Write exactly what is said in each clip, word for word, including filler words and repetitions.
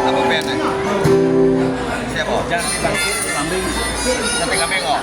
Apa band? Siapa? Jangan sambil. Nanti kami kok.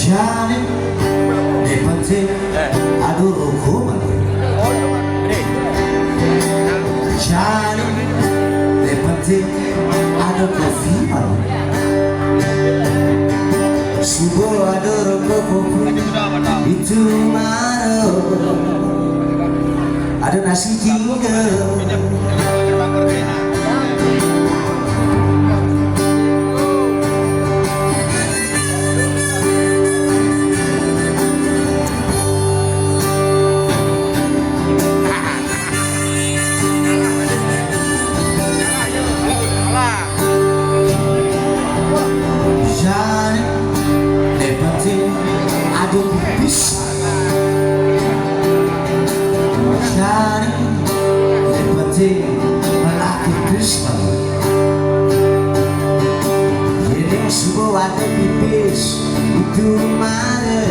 Jani de penting ada rokok malu. Jani de penting ada kopi malu. Subo ada rokok kopi itu malu. Ada nasi tiga. Jani de penting ada pipis. Jani de penting melaki Kristus. Ini semua ada pipis itu mana?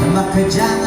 Maka jangan